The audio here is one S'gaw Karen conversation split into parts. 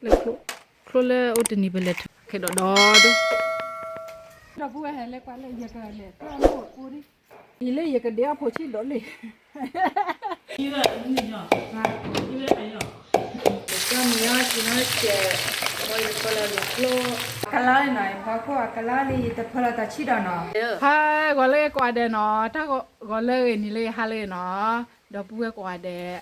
လၢချိၣ်, ချိၣ်လၢအိၣ်တနံၤပလဲၤထၢခဲဒီးဒီဒိၣ်, ဒီပုၢ်ဝဲၢ်ဟဲလၢကွၢ်လၢယကလဲၤသၢအီၣ်ဖိဒံး, အံၤလၢယကဒ့အီၣ်ဖိဆံးဒီးလံ, ကလါလံနီၤ ဖီခိၣ်အကလါလံ ယတဖၢလီၤတၢ်ဆံးဒီးနီၤ, ဟါ, ဂီၤလၢဂ့ၤကိးဂၤဒဲးနီၤ, တၢ်ဂီၤလၢဂ့ၤနံၤလၢဂ့ၤဟါလၢဂ့ၤနီၤ, ဒီပုၢ်ဝဲၢ်ကိးဂၤဒဲး,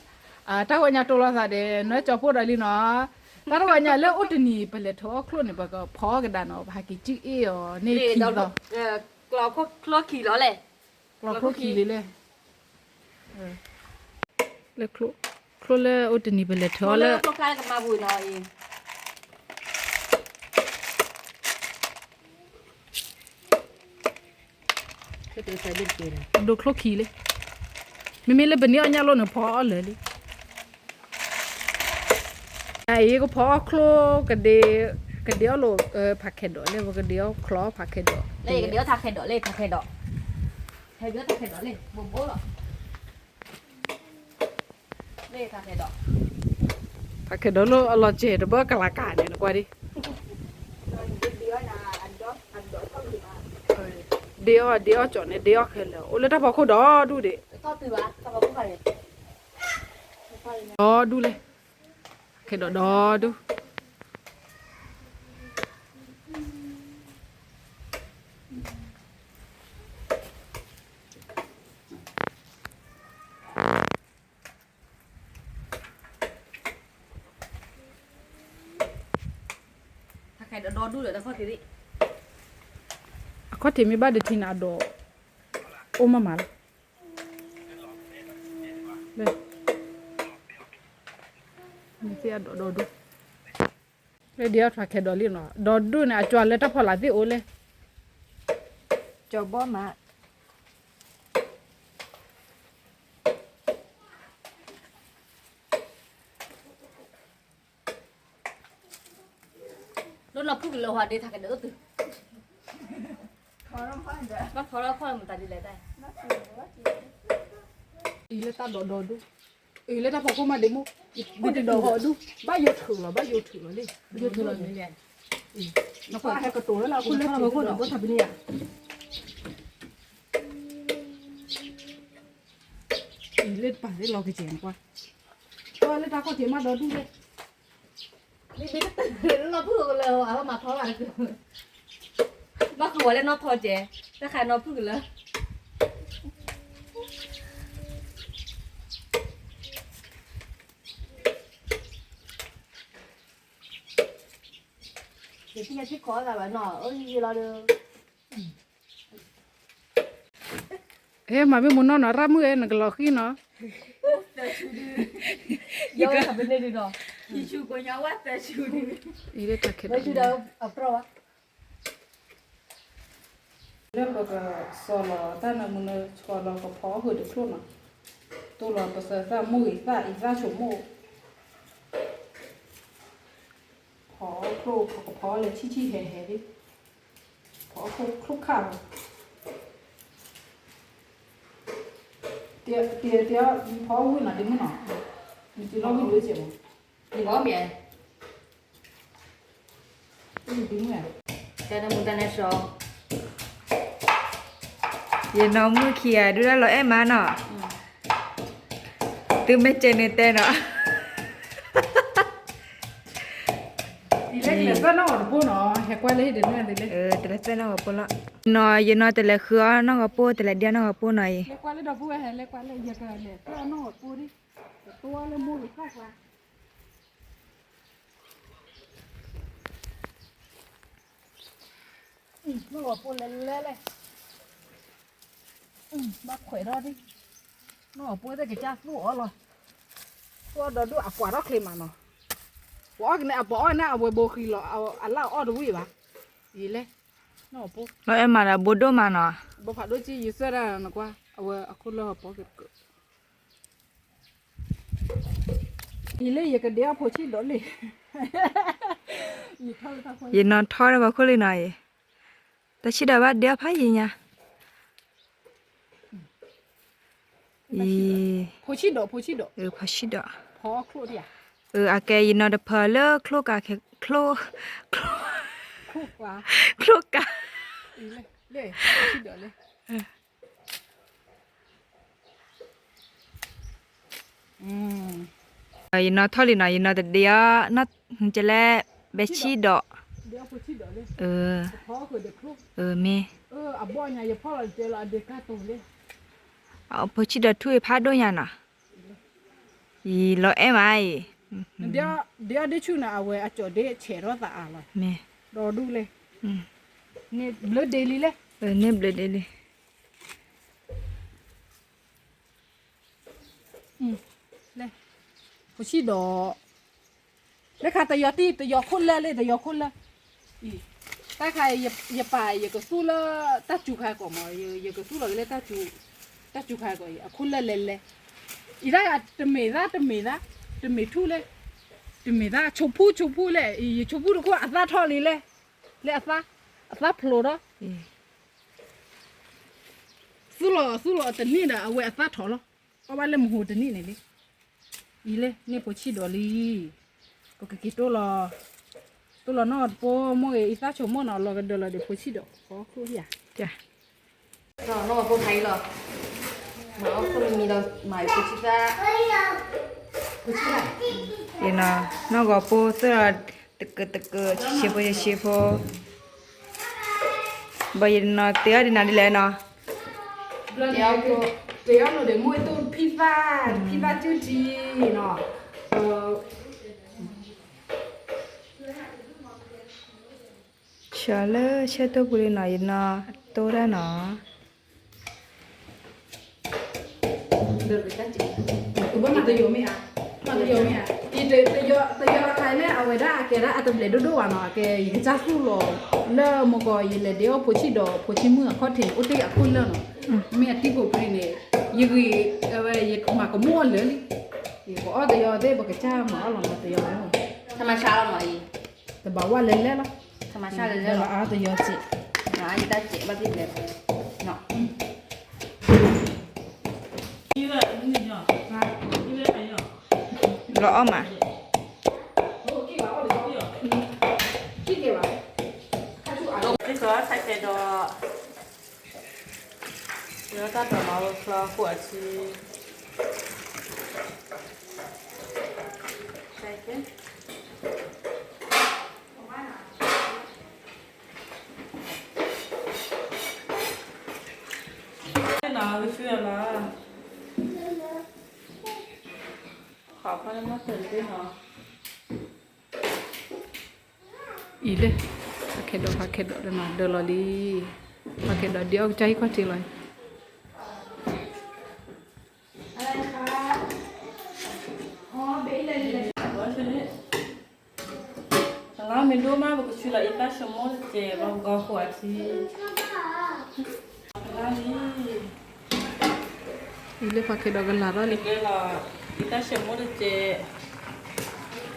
တၢ်ဂီၤညါတိၢ်လိာ်သးဒီး နၢကၠီၤဖိဒီးလံနီၤ, တၢ်တဂီၤညါလၢအိၣ်တနံၤ ပလဲၤထၢအီၣ်ချိၣ်န့ၣ် ပကဖီအီၣ်ကဒါနီၤ, ပဟးက့ၤကၠံၣ်အ့ၣ်အီၤန့ၣ်ခံသီ, ကျိချီခံလီၤလဲၣ်, ကျိချီခံလံလဲၣ်, လၢချိၣ်လၢအိၣ်တနံၤ ပလဲၤထၢအီၣ်လၢ ဒိချိၣ်ခံလံ, မ့မ့ၢ်လၢပန့ၢ်အီၣ်ညၣ်လိၣ်န့ၣ် ဖီအီၣ်လၢာ်လံ, အအံၤကဖီအီၣ်ချိၣ်, ကဒ့အီၣ်လိာ်ဖးခဲဒီးလၢ ပကဒ့အီၣ်ချီဖးခဲဒီး, ကဒ့အီၣ်ခဲဒီးလၢဖးခဲဒီး, ဟဲဒ့အီၣ်ခဲဒီးလၢ ဘိဘိလီၤ ဖးခဲဒီးလၢအလီၤစဲၤတဘၣ်ကလၤကၤန့ၣ် နကွၢ်ဒံး, ဒ့အီၣ်ဒ့အီၣ်ကၠီန့ၣ် ဒ့အီၣ်ခဲလၢာ် အိၣ်လၢတၢ်ဖီခိၣ်ဒီဒူၣ်ဒံး, ဒီဒူၣ်လဲၣ်, ခဲဒီးဒီဒူၣ် အခီၣ်ထံးမ့ၢ်ဘၣ်ဒံးထံန့ၣ် အဒိးအိၣ်မးမးလီၤ, မ့ၢ်သ့ၣ်အဒိးဒီဒူၣ်, လၢဒ့အီၣ်ထွးခဲဒီးလံနီၤ, ဒီဒူၣ်န့ၣ် အကၠီလၢတၢ်ဖီလာ်သ့ၣ်အိၣ်လဲၣ်, ကၠီဘီမး လၢနီၢ်ဖုၣ်ကလၢၤဟွါဒ့ထးကဒၢးသု, ဘၣ်ဖီထီၣ်ခီၣ်မတၤဒ်လဲၣ်တၢ်, အံၤလၢတၢ်ဒိးဒီဒူၣ်, အံၤလၢတၢ်ဖီခိၣ်မးဒ့မူ, ဘၣ်ယိးထုးလီၤ ဘၣ်ယိးထုးလီၤလံ, ယိးထုးလီၤန့ၣ်, နကွၢ်ဟဲကတိၤလၢအခိၣ်လၢခိၣ်ဒီး ဘိထးပနံၣ်ယၤ အံၤလၢတပာ်သ့ၣ်လီၤကစဲးနကွၢ်, ကွၢ်လၢတၢ်ခီၣ်ထံးမးဒီဒူၣ်လဲၣ်, မ့မ့ၢ်တၢ်လၢနီၢ်ဖုၣ်ကလၢၤအဝဲမၤဖီဘၣ်တက့ၢ်, ဘၣ်ဃုာ်ဝဲလၢနီၢ်ဖီကဲ, တၢ်ခါနီၢ်ဖုၣ်ကလၢၤ ယသ့ၣ်ညါထံခီအသးဘၣ်နီၤ အိၣ်ယံၤယံၤလီၤဒီး, ဟဲမၤမ့ၢ်မူနီၢ်နီၤ ရၣ်မုၣ်ဧၢ နကလီၤဃံနီၤ, ယဝဲခါပန့ၢ်ဒုးနီၤ, ယဆူကိးညါဝဲသၢဆူဒုး, ယဆူဒီးအပြီဘၣ် လၢပကစီၤလီၤတၢ်နၢမူနၢဆှီလီၤ ကဖီအီၣ်ဃုာ်တချိၣ်နီၤ, တိၢ်လီၤပသၢသၣ်မိၢ်ဂ့ၤသၣ်အံသၣ်ဆိမိၣ်, ဖီအီၣ်ချိၣ် ကဖီအီၣ်လၢဆံၣ်ဆံၣ်ဟဲဟဲဒၣ်, ဖီအီၣ်ချိၣ်ချိၣ်ခၣ်လီၤ, တဲတဲဖီအီၣ်ဝံၣ်နီၤဒ့မုၣ်နီၤ, နစုလီၤဝံၣ်ဒိၣ်စဲးမး, နဘီမ့ၢ် တၢ်နၢမူတၢ်နၢဆှီ, ယနီၢ်မုၣ်ခံဂၤဒုးတၢ်လီၤအဲၣ်မးနီၤ, သုမ့ၢ်ကဲန့ၣ်တဲနီၤ, တလဲသၢနီၢ်ဂီၤတပိၢ်နီၤ, ဟဲကွၢ်လၢဟံၣ်တနွဲၣ်သ့လၢ, တလဲသၢနီၢ်ဂီၤပိၢ်လီၤ, နီၤ ယနီၤတလဲၤဃုအီၣ်နီၢ်ဂီၤပိၢ် တလဲၤဒ့အီၣ်နီၢ်ဂီၤပိၢ်နီၤအံၤ, လၢကွၢ်လၢဒီပုၢ်ဝဲၢ်ဟဲလၢကွၢ်လၢယကလဲၤသၢနီၢ်ဂီၤပိၢ်ဒံး, တတိလၢမိၢ်ဂ့ၤခၣ်ကျါ နီၢ်ဂီၤပိၢ်လဲၤလဲၤလဲၣ်, ဘၣ်ခွဲးထီၣ်ဒံး, နီၢ်ဂီၤပိၢ်သ့ၣ်ကစၢ်သူၣ်အီၣ်လီၤ, သူၣ်အီၣ်ဒီဒူၣ်အပှၤထီၣ်ချ့မးနီၤ, ပှၤအီၣ်ကနဲၣ်အပှၤအီၣ်န့ၣ် အဝဲဘိဃံလီၤ, အလၢအအီၣ်တဝံၣ်ဘၣ်, ယလဲၣ်, နီၢ်ဂီၤပိၢ်, လီၤအဲၣ်မးဒီးဘိဒိၣ်မးနီၤ, ဘိဖးဒိၣ်ကံယုသၢဒၣ်နကွၢ်, အဝဲအခိၣ်လၢဟီၣ်ပီကက အံၤလၢယကဒ့အီၣ်ဖိဆံးဒီးလံ, ယနီၢ်ထီၣ်ဒီးပှၤခိၣ်လံနီၤအံၤ, တၢ်ဆံးဒီးဘၣ်ဒ့အီၣ်ဖးယံၤညါ, အံၤ, ဖိဆံးဒီး, ဖိဆံးဒီး, ဖီဆံးဒီး, ဖီအီၣ်ချိၣ်ဒံးဧါ, အကဲယနီၢ်တဖၢလၢချိၣ်ကးခဲ ချိၣ် ချိၣ်ကး ယနီၢ်ထီၣ်လံနီၤ ယနီၢ်တဒ့အီၤ ကလဲၣ် ဘဲဆံၣ်ဒီး မ့ၢ် ဖိဆံၣ်ဒီးထူၣ်အဖးဒိၣ်ညါနီၤ ယလီၤအဲၣ်မးအံၤ ဒ့အီၤဒ့ဆူၣ်န့ၣ် အဝဲအကၠီၣ်ဒ့ဆဲးထီၣ်သးအါလီၤ မ့ၢ် ဒီဒူၣ်လဲၣ် န့ၢ်ဘျၢဒ့လံလဲၣ် န့ၢ်ဘျၢဒ့လံ လဲၣ် ဖိဆံၣ်ဒီး လၢခါတယီၤတံၢ် တယီၤခိၣ်လၢလံ တယီၤခိၣ်လၢ အံၤ တၢ်ခါ ယပာ် ယကသူၣ်လၢတၢ်စူၤခါကီးမး ယကသူၣ်လီၤက့ၤလၢ တၢ်စူၤခါကီးအံၤ အခိၣ်လၢလဲၤလဲၤ အံၤတၢ်တမ့ၢ်သၣ် တမ့ၢ်သၣ် တမ့ၢ်ထူၣ်လဲၣ် တမ့ၢ်သၣ် ဆိးဖူဆိးဖူလဲၣ် အံၤ ယဆိးဖူတခိၣ် အသၣ်ထီၣ်လံလဲၣ် လၢအသၣ် အသၣ်ဖျိးဒီး သူၣ်လီၤ သူၣ်လီၤတနံၣ်ဒီး အဝဲအသၣ်ထီၣ်လီၤ အီၣ်ဘၣ်လၢမဟိတနံၣ်န့ၣ်လံ အံၤလဲၣ် န့ၢ်ဖိဆံၣ်ဒီးလံ ပကက့ၤတိၢ်လီၤ တိၢ်လီၤနီၢ်တပိ မိၢ်ဂ့ၤ အံသၣ်ဆိမိၣ်နီၤ လီၤကဒၢးလီၤဒီးဖိဆံၣ်ဒီး ဃီခိၣ်ယၤ နီၢ်ဂီၤဖိခါအံၤလီၤ မၤအီၣ်ခိၣ်မံမံလီၤ မၤအံၤဖိဆံၣ်သၣ် ဖိဆံၣ်သၣ် နီၢ်ဂီၤဖိသၢ တကတက ဆံးဖိဆံးဖိ ဘၣ်ယနီၤ တဲအီၤဒ်နၤဒ်လဲၣ်နီၤ တဲအီၤဒ်မိၢ်အသိးဖံသၣ် ဖံသၣ်ကၠူၣ်ထံနီၤ ဆှၢလၢဆၢတိၢ်ပူၤလံနီၤ ယနီၤတိၢ်တၢ်နီၤ တဘၣ်မၤတယိာ်မ့ၢ်ဧါ မၤတယိာ်မ့ၢ်ဧါ ယတယိာ်တခါလဲၣ် အဝဲဒၣ်အကဲဒၣ်အတဘျဲးဒိၣ်ဒိၣ်ဘၣ်နီၤ အကဲယကစၢ်သူၣ်လီၤ လၢမကီး ယလဲၤဒ့အီၣ်ဖိဆံၣ်ဒီး ဖိဆံၣ်မုၣ်အခီၣ်ထံးန့ၣ် အိၣ်တ့ၢ်အခိၣ်လၢာ်နီၤ မ့ၢ်အတံၢ်ဖိပြံန့ၣ် ယဂ့ၤ အဝဲယမၤကမိၣ်အီၤလၢာ်လံ ပအီၣ်တယီၤသ့ၣ် ပကစၢ်မၤအီၣ်လီၤမၤတယီၤလီၤ တမၤဆါလီၤနီၤအံၤ တဘၣ်ဝဲလဲၤလဲၤလီၤ တမၤဆါလီၤအါတယီၤစ့ၢ် အါယတၢ်စဲးဘၣ်သ့ၣ်လဲၤနီၤ လီၤအီၣ်မး သ့ၣ်ကီးဆဲးဆဲးဒီး ဒီးတၢ်ဒိးမၤဝဲချီဃိးအထံ နီၤ ကဆူအလီၤ ခီဖီလၢမီၢ်သၢတဘ့ၣ်နီၤ အံၤလဲၣ် ဖးခဲဒီး ဖးခဲဒီး ဒၢလီၤလံ ဖးခဲဒီး ဒ်အီၣ်ကစၢ်ဟံၣ်ခီၣ်ထံးလီၤ လါမ့ၤဒိၣ်မး ပကဆူလီၤအံသၣ်ဆိမိၣ်တစဲး ပကီၤဃိးအထံ လါလံ အံၤလၢဖးခဲဒီးကလၤထီၣ်လံ အံသၣ်ဆိမိၣ်တစဲး အီၣ်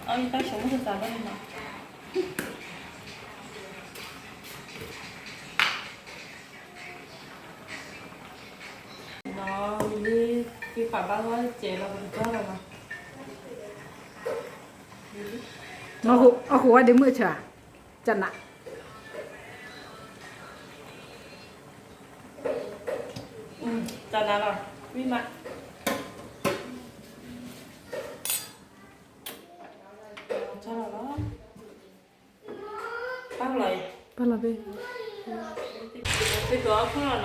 အံသၣ်ဆိမိၣ်တစဲးဘၣ်န့ၣ်နီၤ နီၤ လံ က့ၤပာ်ဘၣ်ဂီၢ်တစဲးလီၤ ပကကၢၢ်လီၤနီၤ အဃိဝဲဒ်မုၢ်အဆၢ ကနး ကနးလီၤ ဝံၤမး ပၢ်လီၤ ပၢ်လီၤဖဲ သ့ၣ်ကီးအီၣ်ခိၣ်လီၤနီၤ ချိၣ်ဃာ်ယ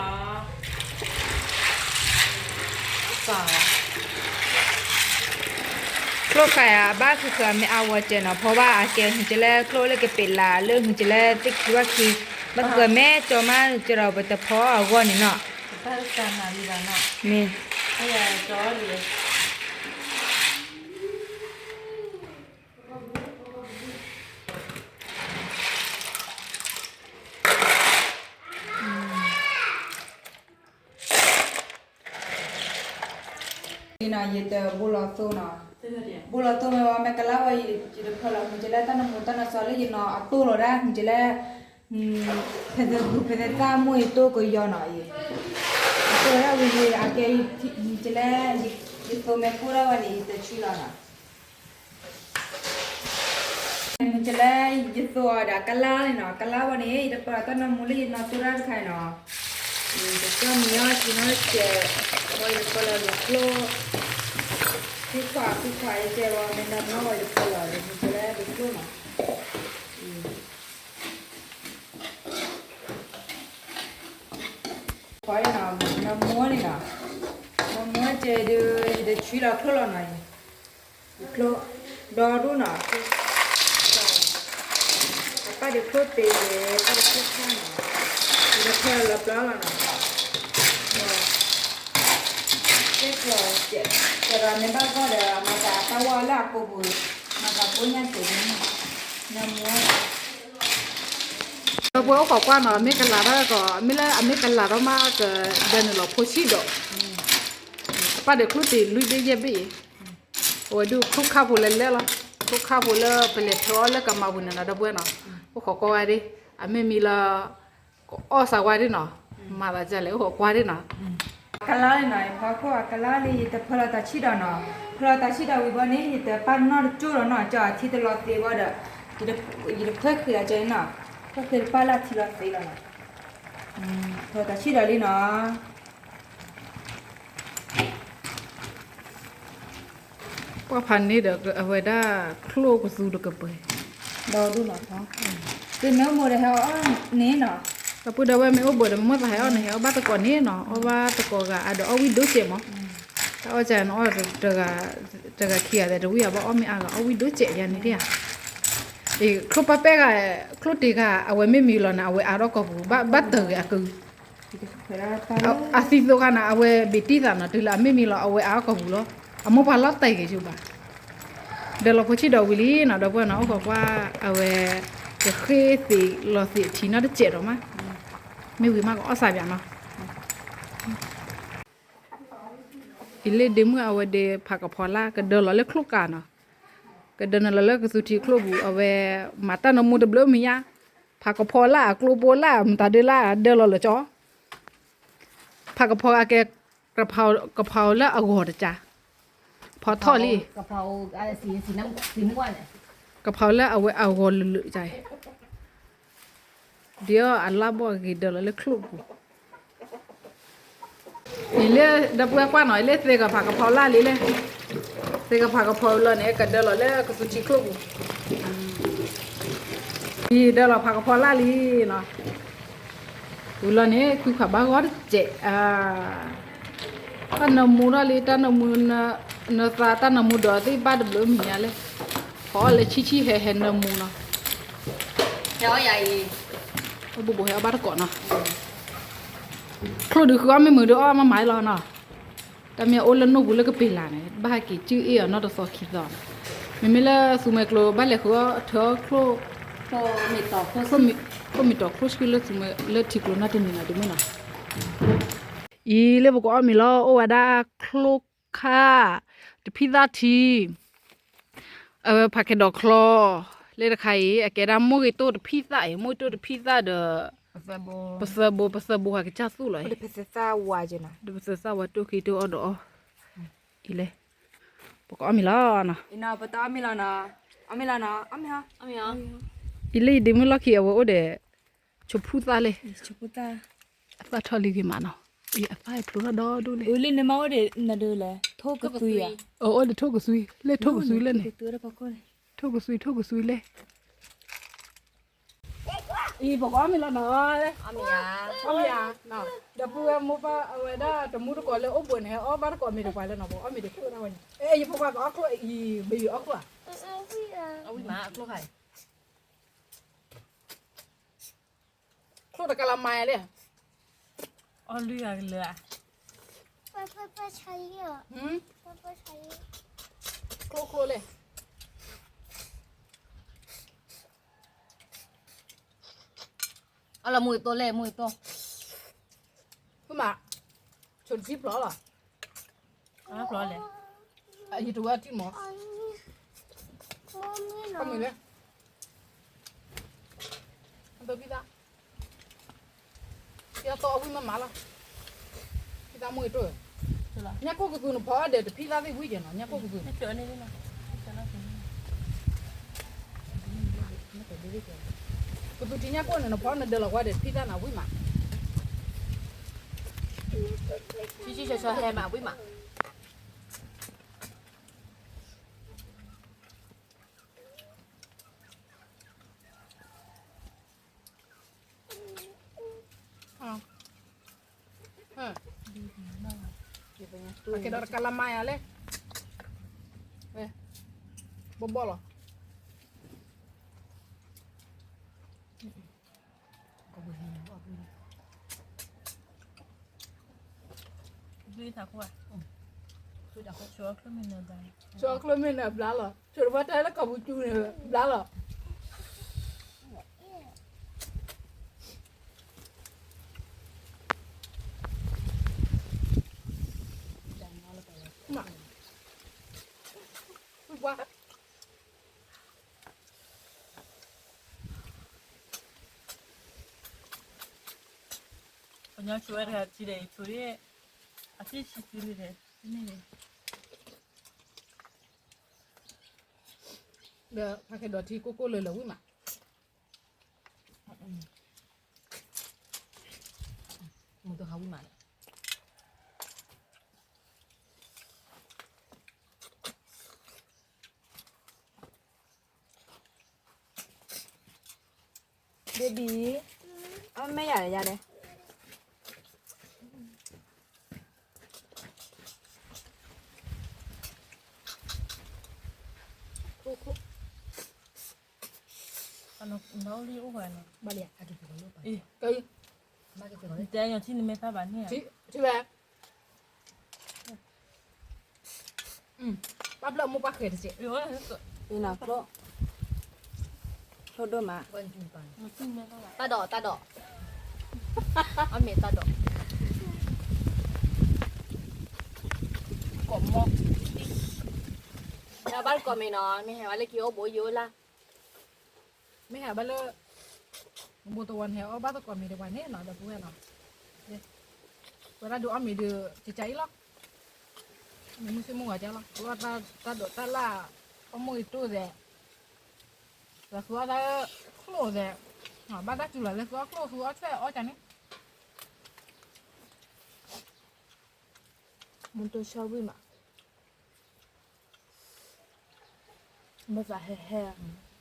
ၤ ဘၣ်ဃုာ်ဃုာ်အမ့ၢ်အဝဲစဲးနီၤ ဖီဘၣ်အကဲ ဟုကလဲၣ် ချိၣ်လၢကပ့းလး လၢဟုကလဲၣ် သ့ၣ်ခံဘၣ်ခံ ဘၣ်ဃုာ်ဃုာ်အမ့ၢ်ကၠီမး ကၠီဒီးပတဖီအဂီၢ်န့ၣ်နီၤ မ့ၢ် နီၤ ယတဘိလီၤသိနီၤ ဘိလီၤသိမ့ၢ်ဝဲ မ့ၢ်ကလါဝဲ ယတဖၢလီၤ ဟုကလဲၣ် တၢ်နမိၢ်တၢ်နစီလၢယနီၤအတိၢ်လီၤဒၣ် ဟုကလဲၣ် ဖဲသးဘူၣ်ဖဲသးသၣ်မိၢ်ယတိၢ်ကယီနီၤအံၤ, အတိၢ်ဝဲဒၣ်ဝံၤအကဲ, မ့ၢ်ကလဲ, ယသိမဲာ်ကိၢ်ဒၣ်ဝဲန့ၣ် ယတဆံလီၤနီၤ. မ့ၢ်ကလဲ, ယသိအီၤဒီးကလါန့ၣ်နီၤ, ကလါဝဲန့ၣ် ယတပၢၢ်တၢ်နီၢ်မူလၢယနီၢ်တိၢ်တၢ်တခါနီၤ, ယတကၠီၣ်မံၤအီၣ်က့ၤနီတစဲး, ဝဲယတပၢၢ်လီၤယကျိ, ဖုခွါဖုခွါယကဲဝဲမ့ၢ်နီၢ်နီၢ်ဝဲယတပၢၢ်လီၤ မ့ၢ်ကလဲယကျိနီၤ. နီၢ်မူန့ၣ်နီၤ, နီၢ်မူကဲဒုး ယတဆံလီၤချိၣ်လီၤနီၤ, ယချိၣ်, ဒီဒူၣ်နီၤ, အပၢ်ဒုးချိၣ်တ့ၢ်, ပၢ်ဒုးချိၣ်ခါနီၤ, ယတဖၢလီၤပျီလီၤနီၤ, ကဲကျီၤ, ကဲဒီးမ့ၢ်ဘၣ်ဂီၢ်ဒီး မၤသးတၢ်ဝီလၢအကိာ်ပူၤ, မၤသးကိညၢ်တ့ၢ်န့ၣ်, နီၢ်မူ ဒီပုၢ်ဝဲၢ်အိၣ်ခိးကွၢ်နီၤ, မ့ၢ်ကလၤထီၣ်ကီး, မ့ၢ်လၢအမ့ၢ်ကလၤထီၣ်မးကဒၢနုာ်လီၤဖိဆံးဒီး, ပၢ်ဒုးချိၣ်တ့ၢ်လွံၢ်ဘ့ၣ်ယဲၢ်ဘ့ၣ်အံၤ, အဝဲဒုးချိၣ်ခါဖိလဲၤလဲၣ်လီၤ, ချိၣ်ခါဖိလၢပလဲၤထၢအီၣ်လၢကမၤပူၤန့ၣ်နီၤ ဒီပုၢ်ဝဲၢ်နီၤ, အိၣ်ခိးကွၢ်ဝဲဒၣ်, အမ့ၢ်မံလၢ ကအီၣ်စးဝါဒၣ်နီၤ, မၤသးဒ်လဲၣ် အိၣ်ခိးကွၢ်ဒၣ်နီၤ. ကလါန့ၣ်နီၤ, ယဖီခိၣ်အကလါလံ ယတဖၢလီၤတၢ်ဆံၣ်ဒီးနီၤ, ဖၢလီၤတၢ်ဆံၣ်ဒီးဝံၤဘီန့ၣ် ယတပာ်နီၣ်တကၠိၢ်ဒီးနီၤ, ကၠီအထံတလီၤသ့ဘီဒီး, ယတခွဲးဃံအကဲနီၤ, ခွဲးဃံတပာ်လၢအထံလီၤသ့လီၤနီၤ, ဖၢလီၤတၢ်ဆံၣ်ဒီးလံနီၤ. ပှၢ်ဖးန့ၣ်ဒီးအဝဲဒၣ်ချိၣ်ကသူတကပၤ, ဒီဒူၣ်နီၤ, မ့ၢ်အိၣ်ဘိးဒီးဟဲအီၣ်န့ၣ်နီၤ, ဒီပုၢ်ဒီဝဲၢ်မ့ၢ်အိၣ်ဘိးဒီးမ့ၢ်မိၢ်သးဟဲအီၣ်န့ၣ် ဟဲအီၣ်ဘၣ်သကိးန့ၣ်နီၤ, အီၣ်ဘၣ်သကိးဂၤအါဒီးအီၣ်ဝံၣ်ဒိၣ်စဲးမး, တၢ်အီၣ်ကဲနီၤ, တဂၤခံဂၤသဲးတဝံၣ်အဘၣ်အီၣ်မ့ၢ်အါဂၤ အီၣ်ဝံၣ်ဒိၣ်စဲးယါန့ၣ်တဧါ. ချိၣ်ပၢ်ပဲၢ်ဂၤ, ချိၣ်တ့ၢ်ဂၤ အဝဲမ့ၢ်မံလီၤန့ၣ် အဝဲအါထီၣ်ကီၢ်ပူၤ, ဘၣ်တၢ်ဂ့ၤအကု, အသံသိခါန့ၣ် အဝဲဘ့ၣ်တံၢ်သးနီၤ, တုၤလၢအမ့ၢ်မံလီၤ အဝဲအါထီၣ်ကီၢ်ပူၤလီၤ, အမိၢ်ပှၢ်လီၤတဲာ်က့ၤဆိဘၣ်. ဒၢလီၤဖိဆံၣ်ဒီးဝံၤလံနီၤ, ဒီပုၢ်ဝဲၢ်နီၤ, အိၣ်ခိးကွၢ်အဝဲ, ကဃ့သ့ၣ်လီၤသ့ၣ်ထံနီတစဲးဒီးမး, မ့ၢ်ဝံၤမးကအီၣ်စးဘၣ်နီၤ. အံၤလၢဒ့မုၣ်အဝဲဒ့ဖးကဖီလာ် ကဒၢလီၤလၢချိၣ်ကးနီၤ, ကဒၢနုာ်လီၤလၢကသူထံချိၣ်ပူၤ, အဝဲမၤတၢ်နၢမူတဘျုးမံၤညါ, ဖးကဖီလာ်အကျိဘိလၢမတၤဒုလၢဒၢလီၤလၢကၠီ, ဖးကဖီအကဲ, ကဖီလၢအဂီၤတကး, ဖီထီၣ်လံ, ကဖီလၢအဝဲအဂီၤလၢာ်လၢာ်ကါ, ဒ်အီၤအလါဘီၣ်ဂ့ၤဒၢလီၤလၢချိၣ်ပူၤ. အံၤလၢဒီပုၢ်ဝဲၢ်ကွၢ်နီၤ, အံၤလၢသ့ၣ်ကဖးကဖီလာ်လံလဲၣ်, သ့ၣ်ကဖးကဖီလီၤန့ၣ် ကဒၢလီၤလၢကသူထံချိၣ်ပူၤ, အံၤဒၢလီၤဖးကဖီလာ်လံနီၤ, ဝံၤလီၤန့ၣ် ကွံခွးဘၣ်ဂီၢ်တစဲး, တၢ်နၢမူထီၣ်လံ, တၢ်နၢမူ, နသးတၢ်နၢမူဒီးသ့ၣ်ဘၣ်တဘျုး မံၤညါလဲၣ်, ဖီအီၣ်လၢဆံဆံဟဲဟဲနၢမူနီၤ, ဟဲအီၣ်ယၤအံၤ, ဘိဘိဟဲအီၣ်ဘၣ်တကိးနီၤ, ချိၣ်ဒုးဃုအီၣ်မ့ၢ်မုာ်ဒုးအီၣ်မးမးလီၤနီၤ, တၢ်မ့ၢ်အအိၣ်လၢနိၣ်ပူၤလၢကပ့ၤလၢ်န့ၣ် ဘၣ်ဟဲက့ၤစုၣ်အ့ၣ်အီၤနီတသီခံသီ, မ့မ့ၢ်လၢသူမှဲကျိဘၣ်လဲၤဃုအီၣ်ထၢအီၣ်ချိၣ်, ခိၣ်မံၤတီၤချိၣ်ဆှံလၢသူမှဲလၢထံကျိနီတမံၤနီၤ ဒ့မုၣ်နီၤ, အံၤလၢပကအီၣ်မ့ၤလီၤ အိၣ်ဝဲဒၣ်ချိၣ်ခါ, တဖံသၣ်ထံ, အဝဲဖးကဲဒီးချီ, လၢတခါအံၤ အကဲဒၣ်မိၢ်ဂ့ၤတိၢ်တဖံသၣ်အံၤ မိၢ်ဂ့ၤတိၢ်တဖံသၣ်ဒီး, ပသၢဘိ, ပသၢဘိဟးကစၢ်သူၣ်လီၤ, ဒီးပသၢသၣ်ဝါတိၢ်ခံတိၢ်အီၣ်ဒီးအီၣ်, အံၤလဲၣ်, ပကအီၣ်မ့ၤလီၤနီၤ, ပတအီၣ်မ့ၤလီၤနီၤ, အီၣ်မ့ၤလီၤနီၤ, အီၣ်မ့ၤဟီ, အံၤလၢယဒ့မုၣ်လီၢ်ခံအဝဲအိၣ်ဒီး ဆိဖူသၣ်လဲၣ်, အသၣ်ထီၣ်လံဂ့ၤမးနီၤ, အံၤအသၣ်ဖျိထီၣ်ဒီဒိၣ်လဲၣ်, လၢန့ၣ်မ့ၢ်အိၣ်ဒီးနဒုလဲၣ်, ထိၣ်ကသွံ, အိၣ်ဒီးထိၣ်ကသွံ, လၢထိၣ်ကသွံ, ထိၣ်ကသွံ ထိၣ်ကသွံလဲၣ်, အံၤပကအီၣ်မ့ၤလီၤနီၤ, အီၣ်မ့ၤယၤ, ဒီပုၢ်ဝဲၢ်မိၢ်ပၢ်အဝဲဒၣ်တမူတကိးလၢအိၣ်ဘှံးန့ၣ် အီၣ်ဘၣ်တကိးမ့ၤတပှၤလၢနီၤ, ပအီၣ်မ့ၤတချုးဒၣ်ဝဲန့ၣ်, ယဖိခွါကအီၣ်ချိၣ်အံၤ ဘယုၤအီၣ်ချိၣ်ဧါ, အဝံၤမးအချိၣ်ခါအံၤ ချိၣ်တကလးမၤလဲၣ်, အီၣ်လွံၢ်ဂၤကလၢာ်, ချိၣ်ချိၣ်လဲၣ်, အလီၤမူတတိၢ်လဲၣ်, မူတတိၢ်, ဖုမး, ဆိတထံဖျိလီၤ, ဖျိလဲၣ်, အယတဝဲအထံမး, အမ့ၢ်လဲၣ်, အဘၣ်ဘံသး ယသီအဝံၣ်မးမးလီၤ. ဖံသးမိၢ်အံၤတိၢ်, ညၣ်ကိၢ်ကသူနဖီအီၣ်ဒီးတဖံသးသ့ၣ်ဝံၣ်ကဲနီၤ, ညၣ်ကိၢ်ကသူန့ၣ်, ကသူထံညၣ်ကိၢ်န့ၣ် နဖီနဒၢလီၤကွၢ်ဒီးတဖံသးနၤဝံၣ်မး, ဆံဆံဆၢဆၢဟဲမးဝံၣ်မး. အကဲဒီးတကလးမါယၤလဲၣ်, ဘီဘီလီၤ. ဘျုးသးခိၣ်, ဆိးအီၣ်ချၢမ့ၢ်နၢၤဘျါလီၤ, ဆိးတဘျီတၢ်လၢကီၢ်ပူၤကၠူန့ၣ်ဘျါလီၤ. ပညီဆိဝဲတဂၤထံဒီး ယဆိဒ်, အထံၣ်ဆံးကုဒ်န့ၣ်, ဒီးဖးကဲဒီးထံကိၢ်ကိၢ်လၢလၢဝံၣ်မး, မုၢ်တဟးဝံၣ်မးန့ၣ် baby, အမ့ၢ်ယၤလဲၣ်ယၤလဲၣ်. တဲညီထံၣ်နမဲာ်သၣ်ဘၣ်န့ၣ်, ထံၣ်ဝဲ ပၢ်ဘျၢမိၢ်ပၢ်ဃဲၤတစဲး, ဖျိဒိၣ်မး, တၢ်ဒိးတၢ်ဒိး, အမ့ၢ်တၢ်ဒိး, ကိးမီၢ်, မ့ၢ်ဟဲဘၣ်လၢကိးမံၤနီၤ, မ့ၢ်ဟဲဘၣ်လၢက့ၤအိၣ်ဘိယိလၢ မ့ၢ်ဟဲဘၣ်လၢ ဘိတဝီန့ၣ် ဟဲအီၣ်ဘၣ်သကိးမံၤတပှၤန့ၣ်နီၤ, ဒီပုၢ်ဝဲၢ်နီၤ, ဝဲဒၣ်ဒုးအီၣ်မံၤဒုး ကကါအံၤလီၤ, မ့ၢ်မုၢ်ဆ့ၣ်မုၢ်ဂီၤကါလီၤ, သူအီၣ်တၢ်ဒိးတၢ်လၢ်, အီၣ်မိၢ်အံၤတိၢ်သဲး, ဒီးသူအီၣ်တၢ်ချိၣ်သဲး, ဘၣ်တၢ်စူၤလီၤလၢသူအီၣ်ချိၣ် သူအီၣ်ထွဲအီၣ်ကါန့ၣ် မ့ၢ်တိၢ်ဆၢဝံၣ်မး, မ့ၢ်သးဟဲဟဲ,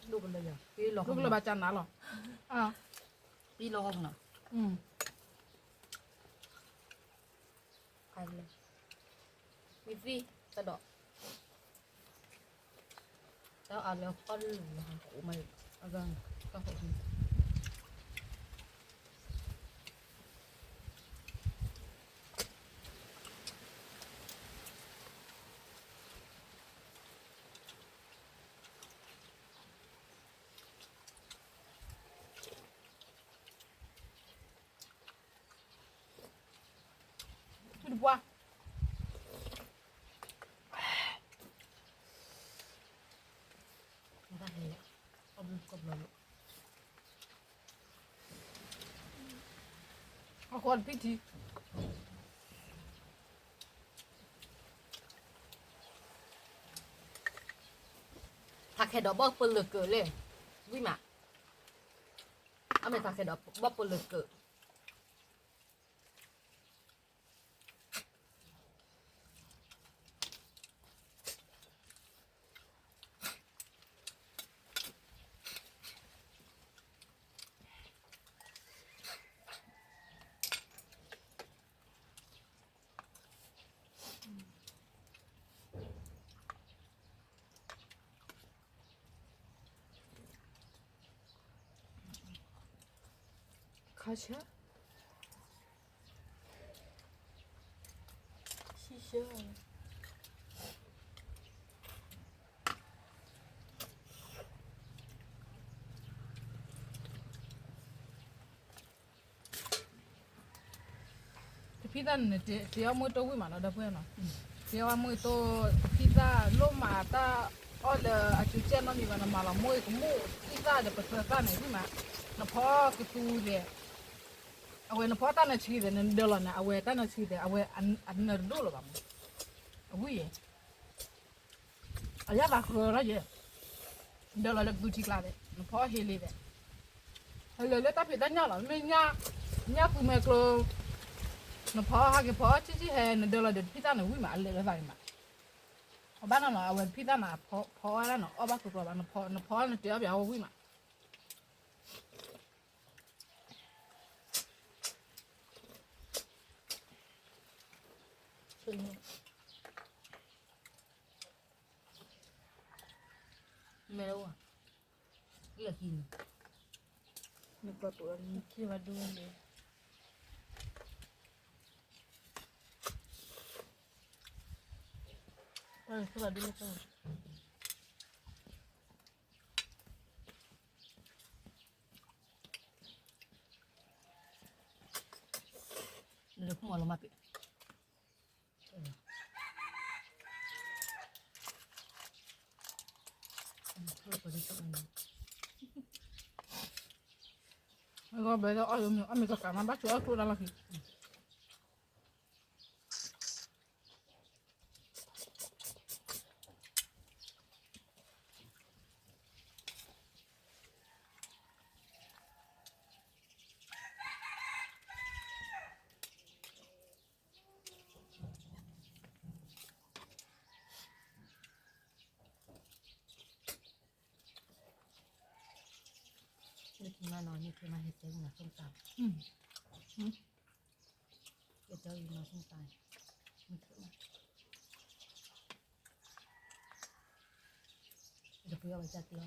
ဒိၣ်ကလၢာ်ယၤ, ဒိၣ်ကလၢာ်ဘၣ်ကနၤလီၤ, ပံလီၤဂီၢ်နီၤ, မ့ၢ်သံ, တၢ်ဒိး, တၢ်အါလၢဃီလၢ်လၢ်, အိၣ်မး, အဂၤ, တၢ်ဃိး ထူတပှၢ်, အဃိတပံၢ်ထံ ထးခဲဒီးဘီၣ်ပလၢၤကၢးလဲၣ်, ဝံၣ်မး, အမ့ၢ်ထးခဲဒီးဘီၣ်ပလၢၤကၢး. ခါဆၢ, ဆံဆၢ တဖံသၣ်န့ၣ် တ့အီၣ်မိၢ်တိၢ်ဝံၣ်မးနီၤ ဒီပုၢ်ဝဲၢ်နီၤ, တ့အီၣ်ဝဲမိၢ်တိၢ် တဖံသၣ်လိၣ်မးတၢ်အီၣ်လၢအစုကဲနီတမံၤဘၣ် နမၤလီၤမိၢ်အံၤကမိၢ်ဖံသၣ်ဒီးပသၢသၣ်န့ၣ်ဝံၣ်မး, နဖီကသူဒီး အဝဲနဖီတၢ်နၢၤဆံသဲး နဒၢလီၤန့ၣ် အဝဲတၢ်နၢၤဆံသဲး အဝဲအနၢၤတဒိၣ်လၢၤဘၣ်မး, အဝံၣ်ယဲ, အယၣ်သးဃၢထီၣ်ယဲ, ဒၢလီၤလၢကသူထံကျါသဲး နဖီဟ့လ့သဲး, ဟဲလၢာ်လၢတၢ်ဖံးတၢ်ညၣ်လီၤ မ့ၢ်ညၣ်သူမဲာ်ကျိ နဖီဟဲက့ၤဖီအီၣ်ဆံၣ်ဆံၣ်ဟဲ နဒၢလီၤဒီးတဖံးတၢ်န့ၣ်ဝံၣ်မး အလဲၤလၢသးန့ၣ်မး, အဘၣ်နီၤနီၤ အဝဲတဖံးတၢ်န့ၣ် ဖီအီၣ်ဒၣ်နီၤ အီၣ်ဘၣ်ကျိကျိဘၣ် နဖီနတဲအီၣ်ပၠးအီၣ်ဝံၣ်မး မဲာ်လီၤ, လၢခံန့ၣ်, နကီၢ်တူၢ်အီၤန့ၣ် ခံဘၣ်ဒိန့ၣ်, တၢ်ခံဘၣ်ဒိလၢကီၢ် လၢခိၣ်မီၤလီၤမၢ်ပ့ၤ, အဂီၢ်ဘဲအီၣ်ယိမ့ၢ်အီၣ်မ့ၢ်ကကးမး ဘၣ်ဆိအီၣ်ကျိဒၣ်လီၢ်ခံ နထံမးနီၤ နထံမးဟဲတဲနၤ ส้มตำ ဟဲတဲနၤ ส้มตำ နထံမး တပှဲၤဝဲတၢ်တဲအ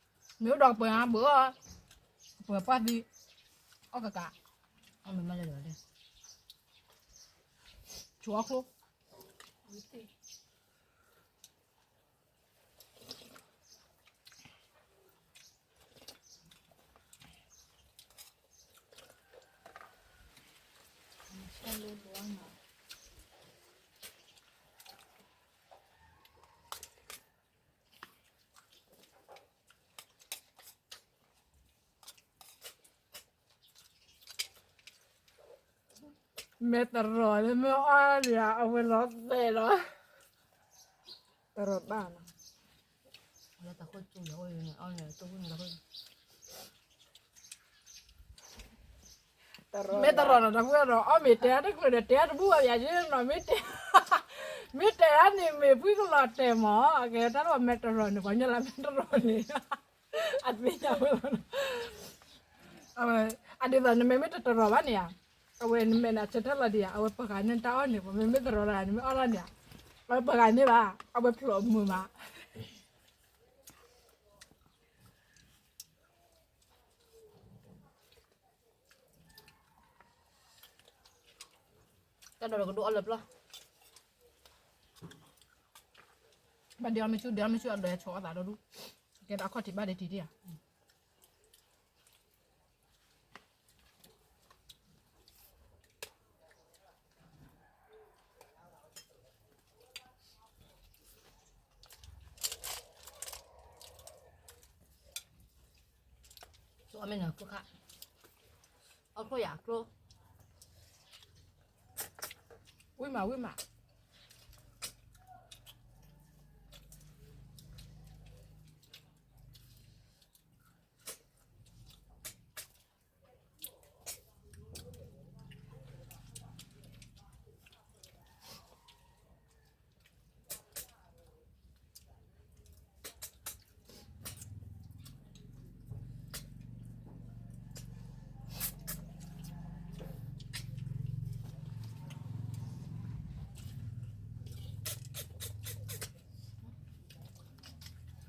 ီၤ မ့ၢ်အိၣ်ဒီးပှဲၤအါဘၢအီၤ, ပှဲၤပှၢ်သံ, အီၣ်ကကး, အီၣ်မ့ၢ်မးလၢာ်လီၤ, ဆိအီၣ်ချိၣ် မဲာ်တရီလၢ မ့ၢ်အီၣ်ဒံးဧါ, အဝဲလီၤသဲးလီၤ, တရီဘၣ်နီၤ, မဲာ်တရီနီၤ တၢ်ဖုၣ်ဒီး အီၣ်မ့ၢ်တဲတချုးဒီး တဲတဘူၣ်ဘၣ်ယၤယ့နီၤ, မ့ၢ်တဲ, မ့ၢ်တဲဒၣ်န့ၣ် မ့ၢ်ဖုၣ်ကလီၤတဲာ်မး, အကဲတၢ်လီၤမဲာ်တရီန့ၣ် ပှၤညီလၢမဲာ်တရီန့ၣ်, အသ့ၣ်ညါဝဲလီၤ, အဝဲ, အဒ်သိးနမဲာ်မ့ၢ်တတရီဘၣ်န့ၣ်ဧါ, အဝဲနမဲာ်န့ၣ် အဆၢထၢၣ်လီၤဒံးဧါ, အဝဲပှၤဂၤန့ၣ်တၢ်အီၣ်န့ၣ် ပှၤမ့ၢ်မ့ၢ်တရီတဂၤန့ၣ် မ့ၢ်အီၣ်ဒၣ်န့ၣ်ဧါ, အဝဲပှၤဂၤန့ၣ်ဘၣ်, အဝဲဖျိးမုာ်မး တၢ်ဒီးကဒိၣ်အီၣ်လၢပျီ, ဘၣ်ဒ့အီၣ်မ့ၢ်ဆူၣ် ဒ့အီၣ်မ့ၢ်ဆူၣ် အဒိးဆိအီၣ်သးဒီဒူၣ်, ကဲဒီးအခီၣ်ထံးဘၣ်ဒ့တံၤတံၤဧါ ဆိအီၣ်မ့ၢ်နၤကျိခါ, အီၣ်ကျိယၤကျိ, ဝံၣ်မး ဝံၣ်မး.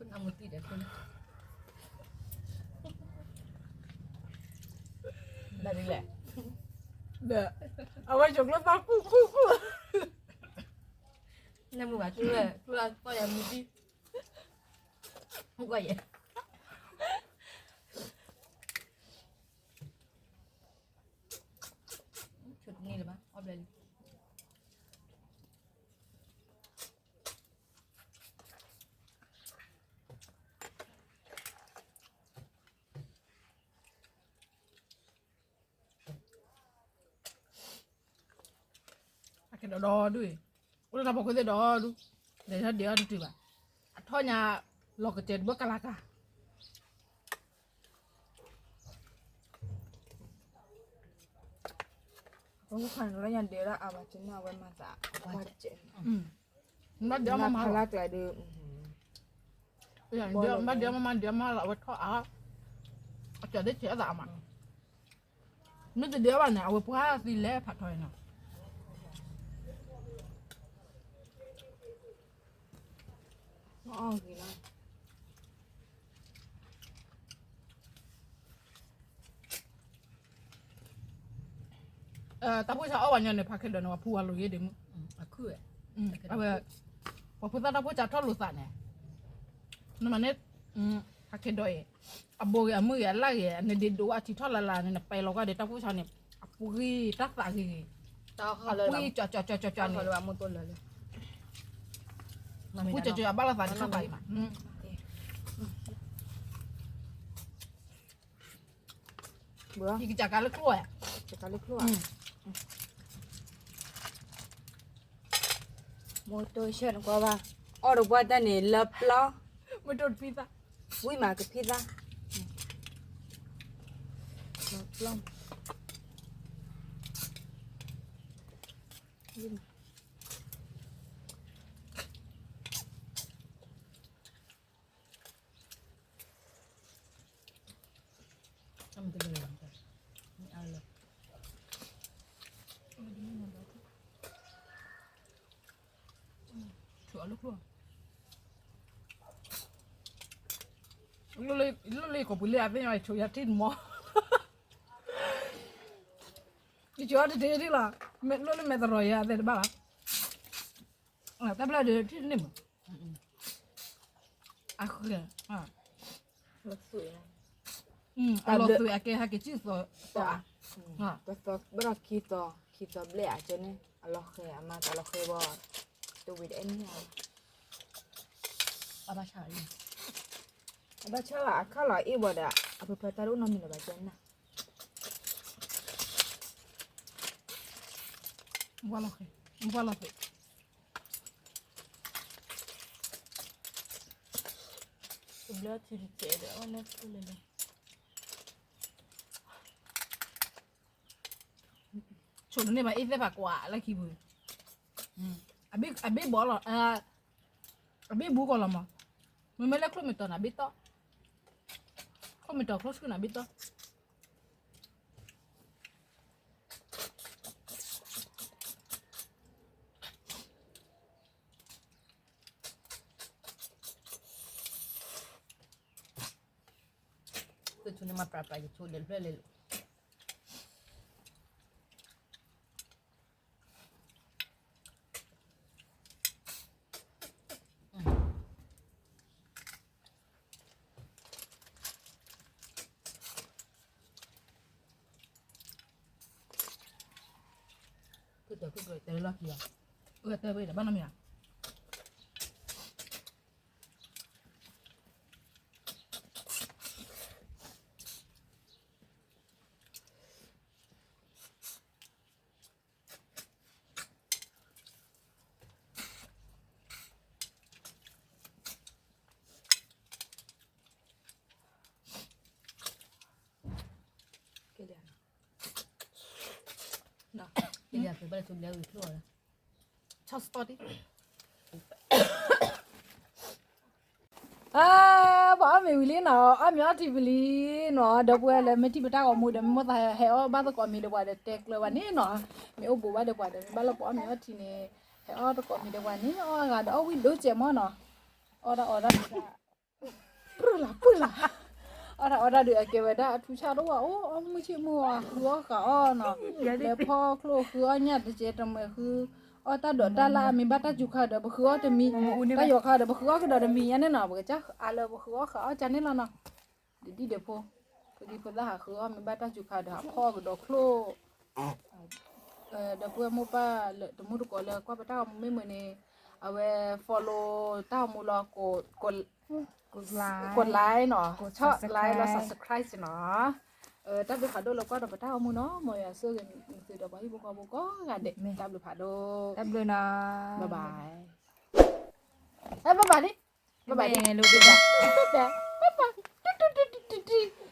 Phun amutí dah phun. Dah dile. Dah. Awak joglo takut kuku. Namu batu lah, keluar kau yang mudi. Buka ya. အကဲဒီးဒီဒူၣ်အံၤ, အိၣ်လၢတၢ်ဖီခိၣ်သ့ၣ်ဒီဒူၣ်, လဲၤထီၣ်ဒံးအီၤတတုၤဘၣ်, အထီၣ်ညါလီၤကတၢၢ်တဘၣ်ကလၤကၤ အဝဲခါန့ၣ်လၢညါဒဲလၢအဝဲကန့ၣ် အဝဲမၤသးကွၢ်စဲး, ဘၣ်ဒဲမၤမၤလီၤ, ဘၣ်ဒဲမၤမၤဒဲမၤလီၤ အဝဲထီၣ်အါ, အကၢ်ဒဲးကဲအသးအမး, မ့ၢ်တဒဲဘၣ်န့ၣ် အဝဲပှၤသံလဲၤဖးထီအံၤနီၤ တၢ်ဖိ ဆၣ်အီၣ်ဝဲညီန့ၣ် ဖးခဲဒီးန့ၣ် ပှၤဖူဝဲလိာ်ယဲဒ့မုၣ်, အဝဲ, ပှၤဖိသၣ်တၢ်ဖိ ဆၣ်ထီၣ်လိာ်သးန့ၣ်, နမၤန့ၣ်, ဖးခဲဒီးအံၤ, အဘိဂ့ၤ အမုၢ်ဂ့ၤ အလၢ်ဂ့ၤ နဒ့ဒိးဝဲအထံထီၣ်လၢ်လၢ်န့ၣ် နပဲာ်လီၤကွၢ်ဒီး တၢ်ဖိ ဆၣ်န့ၣ်, အပှ့ၤတၢ်သးဂ့ၤဂ့ၤ, အပှ့ၤကၠီကၠီကၠီကၠီန့ၣ်, အပှ့ၤကၠီကၠီအဘၣ်လီၤသးတခါပာ်အံၤမး ယကစၢ်ကါလၢကျိၣ်ဧါ, ကါလၢကျိၣ်ဧါ, မိၢ်တိၢ်ဆၢနကွၢ်ဘၣ်, အီၣ်တပှၢ်တၢ်န့ၣ်လၢပျီ, မိၢ်တိၢ်တဖံသၣ်, ဝံၣ်မးကဖံသၣ်, လၢပျီ, ဝံၣ်မး လိၣ်လၢယကိာ်ပူၤလံ အသ့ၣ်ညါဆိယၤထံၣ်မီၤ, ယဆိအီၤတတ့ၢ်ထံၣ်လီၤ, လိၣ်လၢမဲာ်သရီယၤအသ့ၣ်တဘၣ်လီၤ, တၢ်ဖျၢၣ်ဒုးထံၣ်တန့ၢ်မး, အဃဲ, အလီၤသွဲၣ်အကဲဟဲက့ၤစုၣ်သီ, ဘၣ်ဒီးခံသီခံသီဘျဲၣ်အကဲန့ၣ် အလီၤဃဲၤ အမၤသးလီၤဃဲၤဘၣ်, တဝံၤတအဲၣ်န့ၣ်, အဘၣ်ဆၣ်, အဘၣ်ဆၣ်အခါလီၤအ့ၣ်ဘၣ်ဒီး အပဖျါတၢ်တအိၣ်နီတမံၤလၢၤဘၣ်ကဲန့ၣ်, ဘၣ်လီၤဃဲၤ, ဘၣ်လီၤဃဲၤ တဘျီထံတကဲးဒီး အဝဲလၢထူလဲၤလဲၤ, ဆိန့ၣ်ဘၣ်အ့ၣ်သ့ၣ်ဖးကွၢ်လၢခံပူၤ, အဘ့ၣ်ဘီလီၤ, အဘ့ၣ်ဘူးကီးလီၤမး, မ့မ့ၢ်လၢချိၣ်မ့ၢ်တီၤန့ၣ် အဘ့ၣ်တီၢ်, ချိၣ်မ့ၢ်တီၤချိၣ်ဆူၣ်န့ၣ် အဘ့ၣ်တီၢ် တဆိန့ၣ်မၤပြးပြး ယဆိလဲၤဖျၢၣ်လဲၤလိာ်, ခိၣ်တၢၢ်ခိၣ်တၢၢ်တဲလၢလီၢ်ခံလီၤ, အၢတၢၢ်ဝဲဒီးဘၣ်နီတမံၤဧါ ကဲလၢ, ကဲလၢ ဘၣ်လၢဆိဘျဲဝံၤဖျိလီၤ, ဆီစတီၣ်တံၢ်, အါ, ပှၤအီၣ်မ့ၤဝံၤလံနီၤ, အီၣ်မ့ၤအီထံဝံၤလံနီၤ, ဒီပုၢ်ဝဲၢ်လၢမ့ၢ်ထံၣ်ပတၢ်ဂီၤမူဒီး မ့ၢ်မိၣ်သးဟဲအီၣ်ဘၣ်သကိးမ့ၤဒီးပှၤဒီးတဲကျၢၤဘၣ်န့ၣ်နီၤ, မ့ၢ်အိၣ်ဘူးဘၣ်ဒီးပှၤဒီး မ့ၢ်ဘၣ်လၢပှၤအီၣ်မ့ၤအီထံန့ၣ်, ဟဲအီၣ်သကိးမ့ၤဒီးပှၤန့ၣ် အီၣ်အဂၤဒီးအီၣ်ဝံၣ်ဒိၣ်စဲးမီၢ်နီၤ, အီၣ်ဒၣ်အီဒၣ်ဒုး ပှၢ်လၢ်ပှၢ်လၢ်, အီၣ်ဒၣ်အီဒၣ်ဒုးအကဲဝဲဒၣ်အထူဆၣ်တအိၣ် အိၣ်အီၣ်မုၢ်ဆ့ၣ်မုၢ်ဂီၤ ဃုအီၣ်ဃာ်အီၣ်နီၤ, လဲၤဖီချိၣ်ဃုအီၣ်ညၣ်တကဲတမှဲၤဃု, အီၣ်တၢ်ဒိးတၢ်လၢအမ့ၢ်ဘၣ်တၢ်စူၤခါဒီး ပဃုအီၣ်တမံၤ, တၢ်ယီၤခါဒီး ပဃုအီၣ်ကဒီးတမံၤညါန့ၣ်နီၤ, ပကစၢ်အါလၢပဃုအီၣ်ဃာ်အီၣ်ကန့ၣ်လီၤနီၤ, ဒ်ဒံၣ်ဒဲးဖိ, ဖိဒံဖိသၣ်ဟးဃုအီၣ်မ့ၢ်ဘၣ်တၢ်စူၤခါဒီး ဟးဖီကဒီးချိၣ် ဒီပုၢ်ဝဲၢ်မိၢ်ပၢ်လၢတမူတကိးလၢကွၢ်ပတၢ်ဂီၤမူမ့ၢ်မုာ်န့ၣ် အဝဲ follow တၢ်ဂီၤမူလီၤ ကိး like နီၤ like လီၤ subscribe နီၤ. တၢ်ဘျုးဖးဒိၣ်လၢကွၢ်ဒီးပတၢ်ဂီၤမူနီၤ မ်ယွၤဆိၣ်ဂ့ၤသုဒီးပှၤဟံၣ်ဖိဃီဖိကိးဂၤဒဲး တၢ်ဘျုးဖးဒိၣ် တၢ်ဘျုးနီၤ bye bye အဲ bye bye လံ bye bye လံ bye bye တူတူတူတူတူ